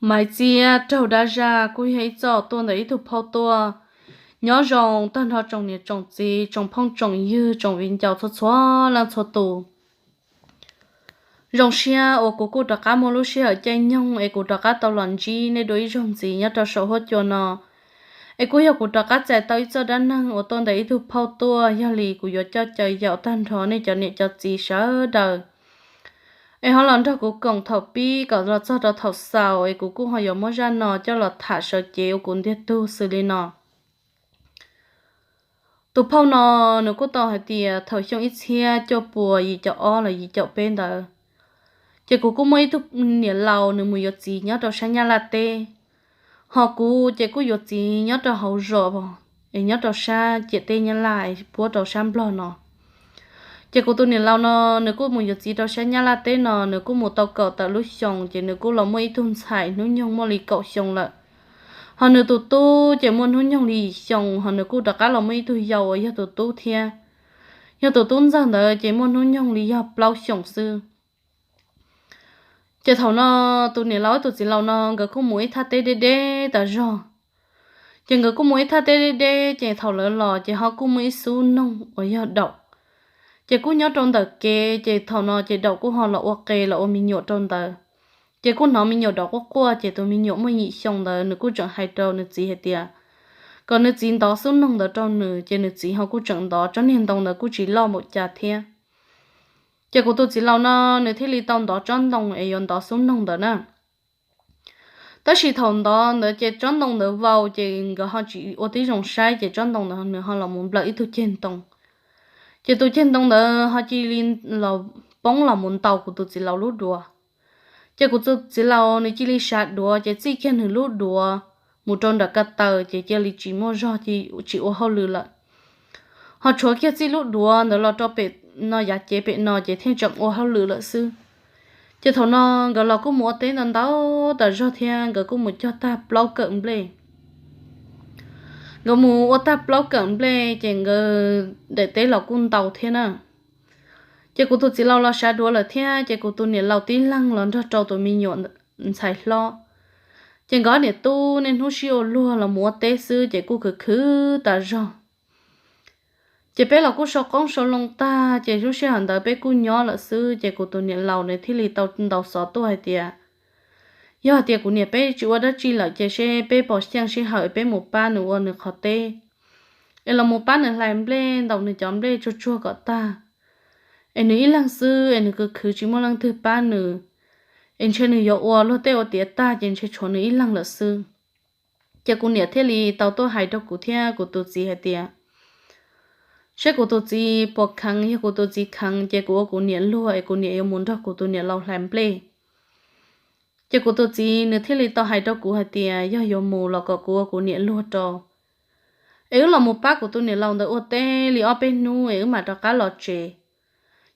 Maiv Txiab raug dab zaj kuj yog ib txoj tuaj ntawm ib tug phauj tuaj. Nyob zoo tag nrho tsoom niam tsoom txiv, tsoom phooj tsoom ywg, tsoom viv ncaus txhua txhua leej txhua tus. Zoo siab uas kuv kuj rov qab muaj lub sij hawm caij nyoog es kuv rov qab tau los ntsib nej dua ib zaug ntxiv nyob rau saum huab cua no. Es kuj yog kuv rov qab txais tau ib txoj dab neeg uas tuaj ntawm ib tug phauj tuaj, yog li kuv yuav coj caw yaum tag nrho nej cov niam cov txiv sawv daws es ho los nrog kuv koom thaum pib kom los txog rau thaum xaus, es kuv kuj ho yuav muab zaj no coj los tham sawv cev ua kuv ntiag tug xws li no. Tus phauj no nws kuj tau hais tias thaum xyoo ib txhiab cuaj puas yim caum ob los yim caum peb ntawd, ces kuv kuj muaj ib tug niam laus nws mus yuav txiv nyob rau sab Nyab Laj teb, ho kuv ces kuj yuav txiv nyob rau hauv zos es nyob rau sab ciam teb Nyab Laj puab rau sab Nplog no. Ces kuv tus niam laus no nws kuj mus yuav txiv rau sab Nyab Laj teb no, nws kuj mus tau kaum tawm lub xyoos, ces nws kuj los muaj ib tug ntxhais hnub nyoog muaj li kaum xyoo lawm. Ho nws tus tub ces muaj hnub nyoog li yim xyoo, ho nws kuj rov qab los muaj ib tug yau uas yog tus tub thiab. Yog tus tub ntxawg ntawd ces muaj hnub nyoog li yog plaub xyoos xwb. Ces thaum no tus niam laus tus txiv laus no nkawd kuj mus ib thaj teb deb deb tas zog. Ces nkawd kuj mus ib thaj teb deb deb, ces thaum lawv los ces ho kuj muaj ib xub noog uas yog daum, ces kuj nyob rau ntawm kev, ces thaum no ces daum kuj ho los ua qe los ua me nyuam rau ntawd. Ces kuj hnov me nyuam daum quaj quaj, ces tus me nyuam muaj yim xyoo ntawd nws kuj tseem hais rau nws txiv hais tias kom nws txiv ntov xub noog ntawd rau nws, ces nws txiv ho kuj tseem ntov, tsob niag ntoo ntawd kuj tsis loj npaum cas thiab. Ces kuv tus txiv laus no nws thiaj li tau ntov tsob ntoo es yuav ntov xub noog ntawd na. Tab sis thaum ntov ntawd ces tsob ntoo ntawd vau, ces nkawd ho tsis ua tib zoo saib, ces tsob ntoo ntawd nws ho los mus nplawm ib tug ceg ntoo. Ces tus ceg ntoo ntawd ho cia li los poob los mus ntaus kuv tus txiv laus lub duav. Ces kuv tus txiv laus nws cia li sav duav, ces txij kiag nws lub duav mus rau nram ko taw, ces cia li tsis muaj zog, tsis ua hauj lwm lawm. Ho tshuav kiag txij lub duav ntawd los rau pem no, yav cev pem no, ces thiaj tseem ua hauj lwm lawm xwb. Ces thaum no nkawd los kuj mus ua teb ntau ntau tas zog thiab, nkawd kuj mus cog tag plaub kawm nplej. Nkawd mus ua tag plaub kawm nplej, ces nkawd daim teb los kuj ntau thiab na. Ces kuv tus txiv laus los sav duav lawm thiab, ces kuv tus niam laus tib leeg los nrog rau tus me nyuam ntxhais hlob. Ces nkawd niam tub niaj hnub sib ua luag los mus ua teb xwb, ces kuj khwv khwv tas zog. Ces peb los kuj sau qoob sau loo tag, ces lub sij hawm ntawd peb kuj nyob lawm xwb, ces kuv tus niam laus nws thiaj li tau ntaus xov tuaj hais tias, yog hais tias kuv niam peb tsis ua dab tsi lawm, ces seb peb pom xyeej sij hawm peb mus pab nws ua nws qhov teb, es los mus pab nws hlais nplej, ntaus nws cov nplej tsuag tsuag kom tag. Es nws ib leeg xwb, es nws khwv khwv tsis muaj leej twg pab nws, es ntshe nws yuav ua luag tej ua tiav tag, ces ntshe tshuav nws ib leeg lawm xwb. Ces kuv niam thiaj li tau tuaj hais rau kuv thiab kuv tus txiv hais tias, seb kuv tus txiv puas kheev, yog kuv tus txiv kheev ces kuv ua kuv niam luag, es kuv niam yuav mus nrog kuv tus niam laus hlais nplej. Ces kuv tus txiv nws thiaj li tau hais rau kuv hais tias yog yuav mus los kom kuv ua kuv niam luag rau, es wb los mus pab kuv tus niam laus ntawd ua teb li ob peb hnub es wb mam rov qab los tsev.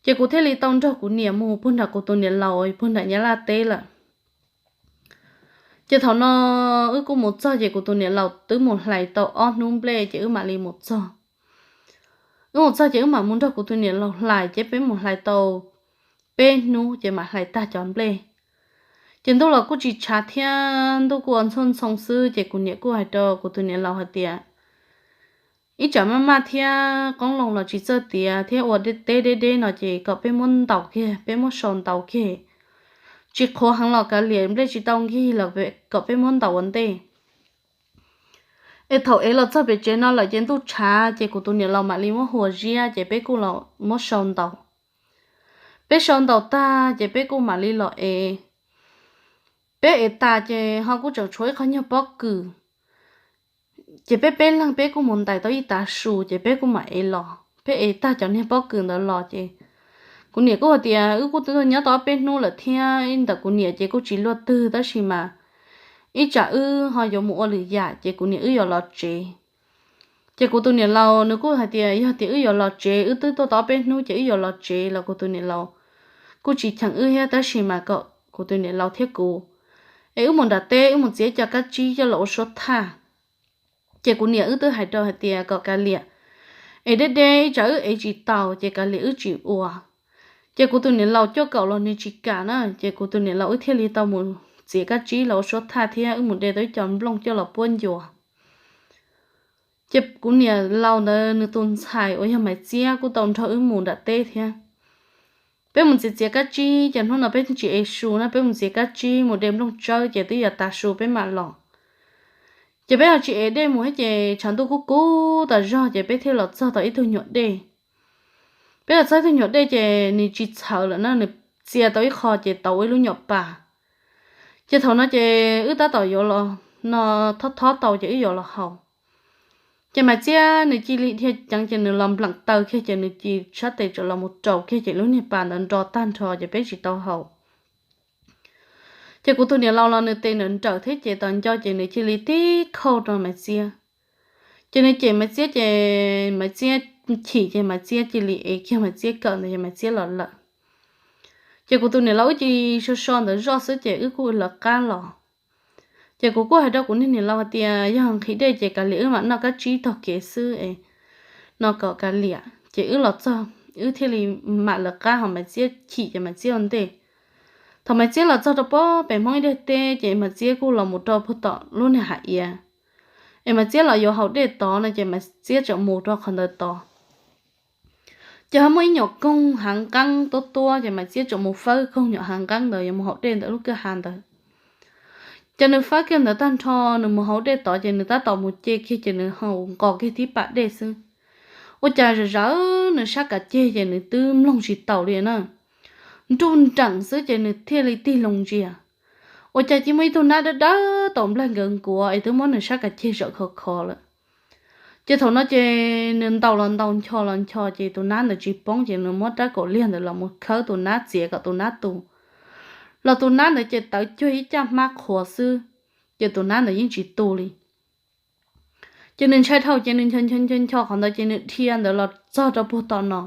Ces kuv thiaj li tau nrog kuv niam mus puag nram kuv tus niam laus puag nram Nyab Laj teb lawm. Ces thaum no wb kuj mus txog, ces kuv tus niam laus twb mus hlais tau ob hnub nplej, ces wb mam li mus txog. Wb mus txog ces wb mam mus nrog kuv tus niam laus hlais, ces peb mus hlais tau peb hnub ces mam hlais tag cov nplej. Ces ntuj los kuj tsis tshav thiab, ntuj kuj ua ntxhua ntxhoo xwb, ces kuv niam kuj hais rau kuv tus niam laus hais tias, ib tsam maj maj thiab qoob loo los tsis txawj tiav thiab ua teb deb deb no, ces kom peb muab ntaus kiag, peb muab sau ntaus kiag. Tsis qhuav heev los kav liam, nplej tsis tau nkig los kom peb muab ntaus ua ntej. Es thaum ev los txog pem tsev no lawm ces ntuj tshav, ces kuv tus niam laus mam li muab hu ua ziab, ces peb kuj los muab sau ntaus. Peb sau ntaus tag ces peb kuj mam li los ev. Peb ev tas ces ho kuj tseem tshuav ib qho nyuag pob kws, ces peb peb leeg peb kuj mus ntais tau ib tav su, ces peb kuj mam ev los. Peb ev tag cov niag pob kws ntawd los ces kuv niam kuj hais tias wb kuj twb nyob tau ob peb hnub lawm thiab, ntawm kuv niam ces kuj tsis luaj twg, tab sis mas ib tsam wb ho yuav mus ua lwm yam, ces kuv niam wb yuav los tsev. Ces kuv tus niam laus nws kuj hais tias yog tias wb yuav los tsev, wb twb tuaj tau ob peb hnub ces wb yuav los tsev los kuv tus niam laus kuj tsis cheem wb thiab, tab sis mas kom kuv tus niam laus thiab kuv es wb mus nram teb, wb mus txiav cov kab tsib coj los ua suab thaj. Ces kuv niam wb twb hais rau hais tias kom kav liam, es deb deb ib tsam wb ev tsis tau ces kav liam wb tsis ua. Ces kuv tus niam laus cuaj kaum los nws tsis kam na, ces kuv tus niam laus wb thiaj li tau mus txiav kab tsib los ua suab thaj thiab wb mus de tau ib co nplooj coj los puab ncua. Ces kuv niam laus ntawd nws tus ntxhais uas yog Maiv Txiab kuj tau nrog wb mus nram teb thiab. Peb mus txiav txiav kab tsib, ces hnub no peb tsis ev su na, peb mus txiav kab tsib mus de nplooj tsawb ces twb yuav tas su peb mam los. Ces peb ho tsis ev dej mus thiab ces tshav ntuj kub kub tas zog ces peb thiaj los txog tau ib tug nyuam dej. Peb los txog ib tug nyuam dej ces nws tsis txhawv lawm na, nws txia tau ib qho ces tau ua ib lub nyuam pas. Ces thaum no ces wb tab tom yuav los, no thob thob tau ces wb yuav los haus. Ces Maiv Txiab nws cia li dhia ceev ces nws los npleem taw kiag ces nws cia li sab tes tsam los mus raus kiag ces lub niag pas ntawd nro tag nrho ces peb tsis tau haus. Ces kuv tus niam laus los nws tes nrawm nrawm thiab ces tos nco ces nws cia li tib khauj rau Maiv Txiab. Ces nws cem Maiv Txiab ces Maiv Txiab chim ces Maiv Txiab cia li ev kiag Maiv Txiab kawm ntawd ces Maiv Txiab los lawm. Ces kuv tus niam laus wb cia li so so ntawd zoj xwb ces wb kuj lawv qab los. Ces kuv kuj hais rau kuv niag niam laus hais tias yog nqhis dej ces kav liam wb mam noj kab tsib taug kev xwb es no kom kav liam. Ces wb los txog, wb thiaj li mam lawv qab ho Maiv Txiab chim ces Maiv Txiab ua ntej. Thaum Maiv Txiab los txog rau pem Hmoob ib daig teb ces Maiv Txiab kuj los mus rau puag tom lub niag hav iav. Es Maiv Txiab los yuav haus dej tod no ces Maiv Txiab tseem mus rau qhov ntawd tod. Ces ho muaj ib nyuam koog hav nqeeb tuab tuab ces Maiv Txiab tseem mus fawb koog nyuam hav nqeeb ntawd yuav mus haus dej ntawm lub kwj ha ntawd. Ces nws fawb kiag ntawd tag nrho, nws mus haus dej tod ces nws tab tom mus ce kiag ces nws haus nqos kiag tib pam dej xwb. Ua cas zam zawv nws sab kav ceg ces nws twb mloog tsis taus li na. Nruj nreem xwb ces nws thiaj li tig loo ntsia. Ua cas cia muaj ib tug nab dawb dawb tau nplaig nkawd nkuav es twb muab nws sab kav ceg zawm khov khov lawm. Ces thaum no ces nws ntaus los ntaus ncho los ncho ces tus nab ntawd tsis poob ces nws muab rab kaum liag ntawd los mus khawb tus nab txiav kom tus nab tu. Los tus nab ntawd ces tawv cuag ib caj hmab qhuav xwb, ces tus nab ntawd yeej tsis tu li. Ces nws ntshai dhau ces nws ncho ncho ncho ncho qhov ntawd ces nws dhia ntawd los txog rau puag tom no.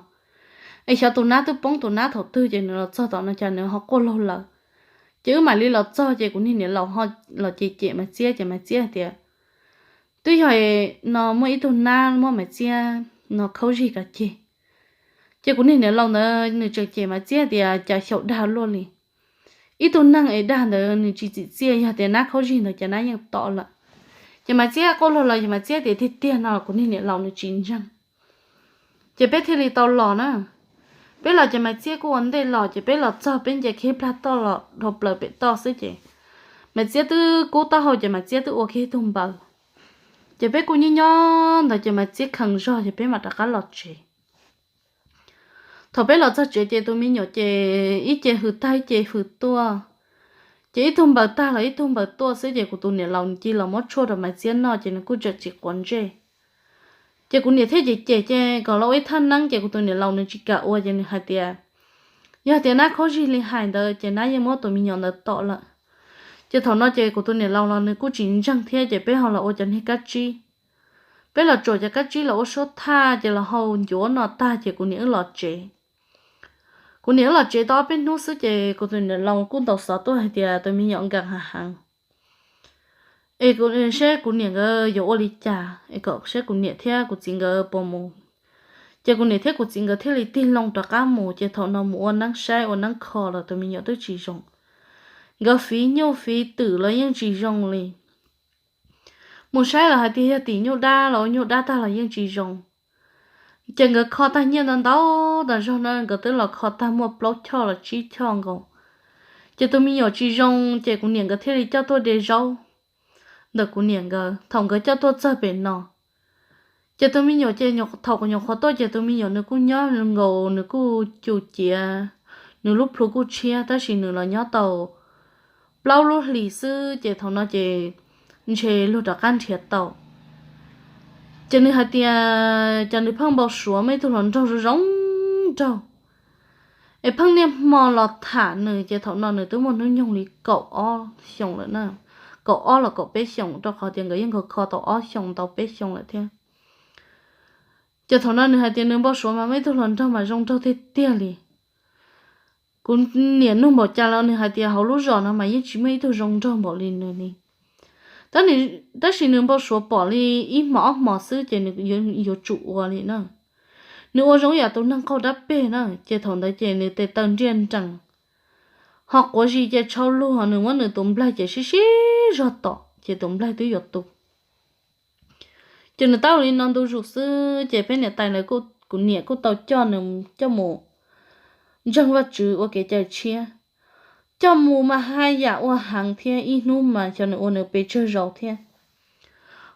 Es xyov tus nab twb poob tus nab thaum twg ces nws los txog tom no cas nws ho quaj laug lawm. Ces wb mam li los txog ces kuv niag niam laus ho los cem cem Maiv Txiab ces Maiv Txiab hais tias twb yog no muaj ib tug nab muab Maiv Txiab no khaub zig kav ceg. Ces kuv niag niam laus ntawd nws tseem cem Maiv Txiab tias cas xyaum dag luaj li. Ib tug neeg es dag ntawd nws tsis txim txiaj, yog tias nab khaub zig ntawd ces nab yeej tom lawm. Ces Maiv Txiab quaj laug lawm ces Maiv Txiab tias tiag tiag no kuv niag niam laus nws tsis ntseeg. Ces peb thiaj li tau los na. Peb los ces Maiv Txiab kuj ua ntej los ces peb los txog peb nce kiag plag toj los dhau plaws pem toj xwb ces Maiv Txiab twb kub taub hau ces Maiv Txiab twb ua kiag ib tug npaws. Ces peb kuj nyob nyob ntawd ces Maiv Txiab kheev zog ces peb mam rov qab los tsev. Thaum peb los txog tsev ces tus me nyuam ces ib ce hws tag ib ce hws tuaj. Ces ib tug npaws tag los ib tug npaws tuaj xwb ces kuv tus niam laus nws cia los muab tshuaj rau Maiv Txiab noj ces nws kuj tseem tsis quav ntsej. Ces kuv niam thiaj cem cem ces kom los ua ib thaj neeb ces kuv tus niam laus nws tsis kam ua ces nws hais tias yog tias nab khaub zig li hais ntawd ces nab yeej muab tus me nyuam ntawd tom lawm. Ces thaum no ces kuv tus niam laus los nws kuj tsis ntseeg thiab ces peb ho los ua cov niag kab tsib. Peb los tsuam cov kab tsib los ua suab thaj ces los hau ncuav no tag ces kuv niam wb los tsev. Kuv niam wb los tsev tau ob peb hnub xwb ces kuv tus niam laus kuj ntaus xov tuaj hais tias tus me nyuam nkees heev heev. Es seb kuv niam nkawd yuav ua li cas es kom seb kuv niam thiab kuv txiv nkawd puas mus. Ces kuv niam thiab kuv txiv nkawd thiaj li tig loo rov qab mus ces thaum no mus ua neeb saib ua neeb kho los tus me nyuam twb tsis zoo. Nkawd fiv nyuj fiv twm los yeej tsis zoo li. Mus saib los hais tias yog tim nyuj dab los ua nyuj dab tag los yeej tsis zoo. Ces nkawd kho tag nyiaj ntau ntau tas zog na, nkawd twb los kho tag muaj plaub choj los tsib choj nkaus. Ces tus me nyuam tsis zoo ces kuv niam nkawd thiaj li coj tuaj de zaub ntawm kuv niam nkawd. Thaum nkawd coj tuaj txog pem no, ces tus me nyuam ces thaum kuv nyuam qhuav tuaj ces tus me nyuam nws kuj nyob nkaus nws kuj cus ciav, nws lub plhu kuj tshiab tab sis nws los nyob tau plaub lub hlis xwb ces thaum no ces ntshe luag rov qab nrhiav tau. Ces nws hais tias cas nws pheej npau suav muaj ib tug hluas nraug zoo zoo nraug es pheej niaj hmo los tham nws ces thaum no nws twb muaj hnub nyoog li kaum ob xyoos lawm na, kaum ob los kaum peb xyoos rau qhov tias nkawd yeej kho kho tau ob xyoos tau peb xyoos lawm thiab. Ces thaum no nws hais tias nws npau suav mas muaj ib tug hluas nraug mas zoo nraug tiag tiag li. Kuv niam nug npaum cas los nws hais tias hauv lub zos no mas yeej tsis muaj ib tug zoo nraug npaum li nws li. Tab sis nws npau suav pom li ib hmo ob hmo xwb ces nws yuav tsum ua li na. Nws ua zoo yam tus neeg qaug dab peg na ces thaum ntawd ces nws tes taw nriaj nrees. Ho quav zis ces tshau lug, nws muab nws tus nplaig ces sib sib zog tom ces tus nplaig twb yuav tu. Ces nws tau li no ntu zus xwb ces peb niam tais lawv, kuv niam kuj tau coj nws coj mus ntseeg Vajtswv ua kev cai tshiab. Coj mus mas haj yam ua heev thiab, ib hnub mas xyov nws ua nws pes tsawg zaus thiab.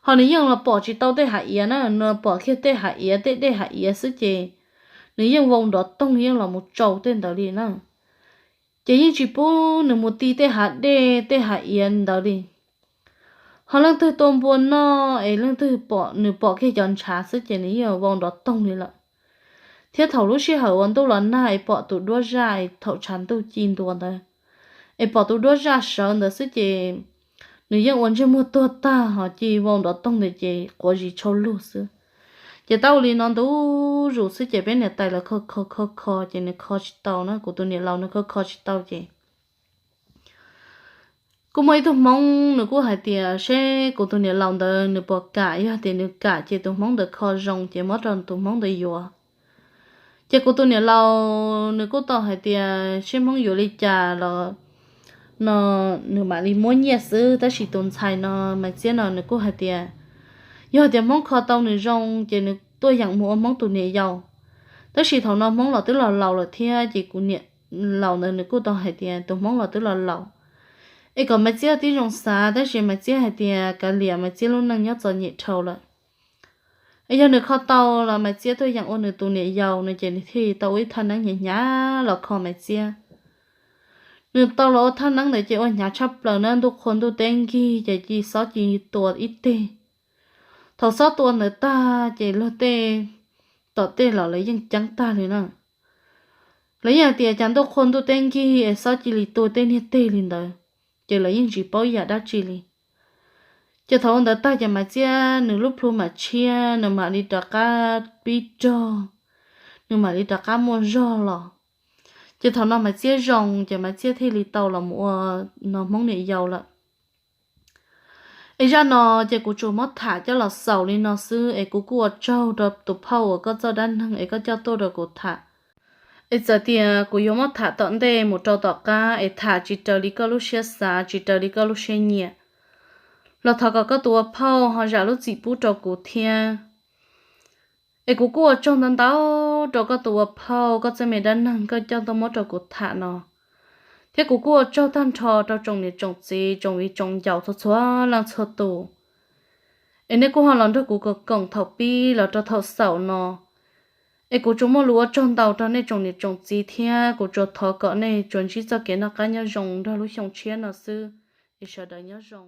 Ho nws yeej los pom tsis tau tej hav iav na, nws pom kiag tej hav iav, tej dej hav iav xwb ces nws yeej vau nrov toog yeej los mus tsau tej ntawd li na. Ces yeej tsis pub nws mus ti tej hav dej tej hav iav ntawd li. Ho leej twg tua npua noj es leej twg pom, nws pom kiag cov ntshav xwb ces nws yeej vau nrov toog li lawm. Thiab thaum lub sij hawm uas ntuj los nag es pom tus duab zaj es thaum tshav ntuj ci ntua ntawd, es pom tus duab zaj sawv ntawd xwb ces nws yeej ua ntsej muag tuag tag ho ci vau nrov toog ntawd ces quav zis tshau lug xwb. Ces tau li no ntu zus xwb ces peb niam tais lawv kho kho kho kho ces nws kho tsis tau na, kuv tus niam laus nws kho kho tsis tau ces kuj muaj ib tug hmoob nws kuj hais tias seb kuv tus niam laus ntawd nws puas kam, yog tias nws kam ces tus hmoob ntawd kho zoo ces muab rau tus hmoob ntawd yuav. Ces kuv tus niam laus nws kuj tau hais tias seb hmoob yuav li cas los no nws mam li muab nyiaj xwb, tab sis tus ntxhais no Maiv Txiab no nws kuj hais tias yog tias hmoob kho tau nws zoo ces nws tuaj yeem mus ua hmoob tus niam yau. Tab sis thaum no hmoob los twb los laus lawm thiab ces kuv niam laus ntawd nws kuj tau hais tias tus hmoob los twb los laus es kom Maiv Txiab tib zoo xav, tab sis Maiv Txiab hais tias kav liam, Maiv Txiab lub neej nyob txom nyem dhau lawm. Es yog nws kho tau los Maiv Txiab tuaj yeem ua nws tus niam yau no ces nws thiaj tau ua ib thaj neeb hnyav hnyav los kho Maiv Txiab. Nws tau los ua thaj neeb ntawd ces ua hnyav tshaj plaws na, ntuj qhua ntuj teb nkig ces ci xob ci tua ib teg. Thaum xob tua ntawd tag ces luag tej tom tej los lawv yeej ceeb tag li na. Lawv yeej hais tias cas ntuj qhua ntuj teb nkig es xob cia li tua tej niag teg li ntawd, ces lawv yeej tsis paub ib yam dab tsi li. Ces thaum ua ntawd tag ces Maiv Txiab nws lub plhu mam tshiab, nws mam li rov qab pib rog, nws mam li rov qab muaj zog los. Ces thaum no Maiv Txiab zoo ces Maiv Txiab thiaj li tau los mus ua no hmoob niam yau lawm. Es zaj no ces kuv tsuas muab tham coj los xaus li no xwb, es kuv kuj ua tsaug rau tus phauj uas koj txoj dab neeg es koj coj tuaj rau kuv tham. Es txawm tias kuv yuav muab tham tom ntej mus rau tom qab es tham tsis raws li koj lub siab xav, tsis raws li koj lub siab nyiam, los thov kom koj tus ua phauj ho zam lub txim pub rau kuv thiab. Es kuv kuj ua tsaug ntau ntau rau koj tus ua phauj, koj txoj me dab neeg koj coj tuaj muab rau kuv tham no. Thiab kuv kuj ua tsaug tag nrho rau tsoom niam tsoom txiv, tsoom viv tsoom ncaus txhua txhua leej txhua tus, es nej kuj ho los nrog kuv koom koom thaum pib los rau thaum xaus no. Es kuv tsuas muaj lus ua tsaug ntau rau nej tsoom niam tsoom txiv thiab kuv tsuas thov kom nej tsuas ntsib txoj kev noj qab nyob zoo nrog lub xyoo tshiab no xwb. Es sawv daws nyob zoo.